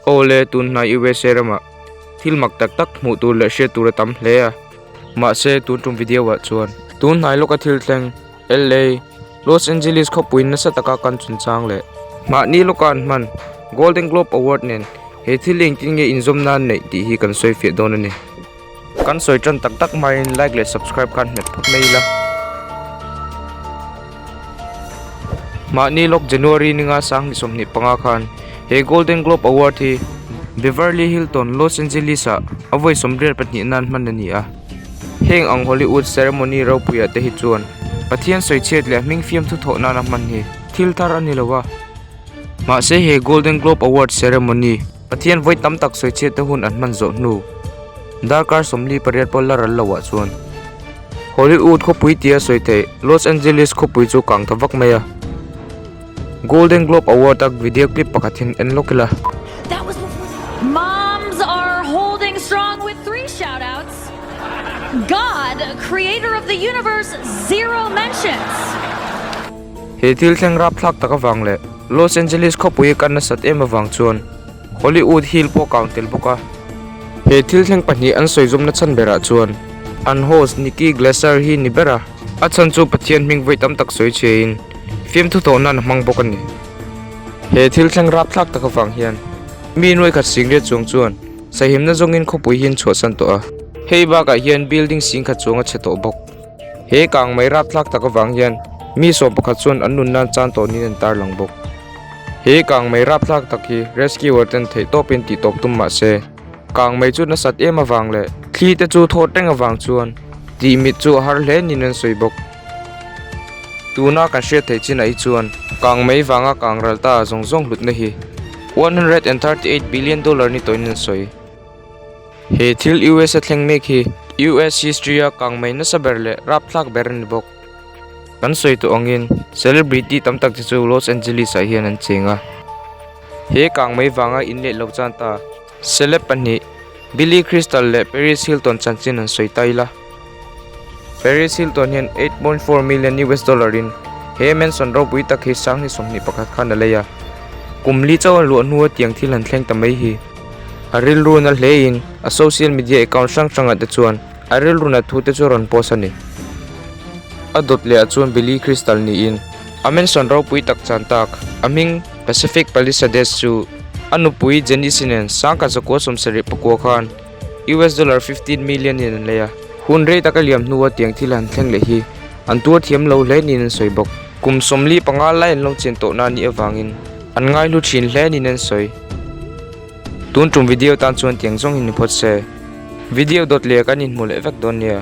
Awle, tun hnai USA ramah thil mak tak tak hmuh tur leh hriat tur a tam hle a. Mahse, tun tum video ah chuan tun hnai lawka thil thleng LA, Los Angeles khawpui nasa taka kan chungchang leh mahni lawka an hman Golden Globe Award nen he thil engtin nge inzawm nan neih tih hi kan sawi fiah dawn a ni. Kan sawi tan tak tak hmain like leh subscribe khan hmet phawt mai ila. Mahni lawk January ninga 2025 khan he Golden Globe Award hi Beverly Hilton, Los Angeles-ah a vawi 82 nan hman a ni a. Heng ang Hollywood ceremony ropuiah te hi chuan Pathian sawichhiat leh hming fiamthu thawh nana hman hi thil thar a ni lo a. Mahse he Golden Globe Award ceremony Pathian vawi tam tak sawichhiat te hun an hman zawh hnu darkar 48 pawh la ral loah chuan Hollywood khawpui tia sawi theih Los Angeles khawpui chu kang ta vak mai a. Golden Globe Award a video clip pakhat hian en lawk ila. That was before Moms are holding strong with three shout outs. God, creator of the universe, zero mentions. He thil thleng rapthlak tak avang leh Los Angeles khawpui kan nasat em avang chuan Hollywood Hill pawh kang tel bawk a. He thil thleng pahnih an sawi zawmna chhan berah chuan an host Nikki Glaser hi ni ber a, a chhan chu Pathian hming vawi tam tak sawi chhiain fiamthu tawh nan a hmang bawk a ni. He thil thleng rapthlak tak avang hian mi nuai khat singriat chuang chuan sahimna zawngin khawpui hi an chhuahsan tawh a. Hei bakah hian building singkhat chuang a chhe tawh bawk. He kang mai rapthlak tak avang hian mi 11 chuan an nun nan chan tawh niin an tarlang bawk. He kang mai rapthlak tak hi rescuer ten theih tawpin tih tawp tum mah se, kang mai chu nasat em avang leh thli te chu thawt reng avang chuan tih mit chu a har hle niin an sawi bawk. Tuna kan hriat theih chinah hi chuan kang mai vanga kang ral ta zawng zawng hlutna hi $138 billion ni tawhin an sawi. He thil US a thleng mek hi US history a kang mai nasa ber leh rapthlak ber a ni bawk. Kan sawi tawh angin celebrity tam tak te chu Los Angeles ah hian an cheng a. He kang mai vanga in leh lo chan ta celeb pahnih Billy Crystal leh Paris Hilton chanchin an sawi ta ila. Paris Hilton hian 8.4 million US dollar in he mansion ropui tak hi 2021 khan a lei a. Kum li chauh an luah hnua tiang thil han thleng ta mai hi. A rilru na hlein a social media account hrang hrangah te chuan a rilru na thu te chu rawn post a ni. A dawt leh ah chuan Billy Crystal niin a mansion ropui tak chan tak a hming Pacific Palisades chu a nupui Janice nen 1974 khan US dollar 15 million in an lei a. Hun rei taka liam hnua tiang thil han thleng leh hi an tuar thiam lo hle niin an sawi bawk. Kum 45 lai an lo chen tawh na anih avangin an ngaihlu thin hle niin an sawi. Tun tum video tan chuan tiang zawng in ni phawt se. Video dawt leh kan inhmu leh vek dawn nia.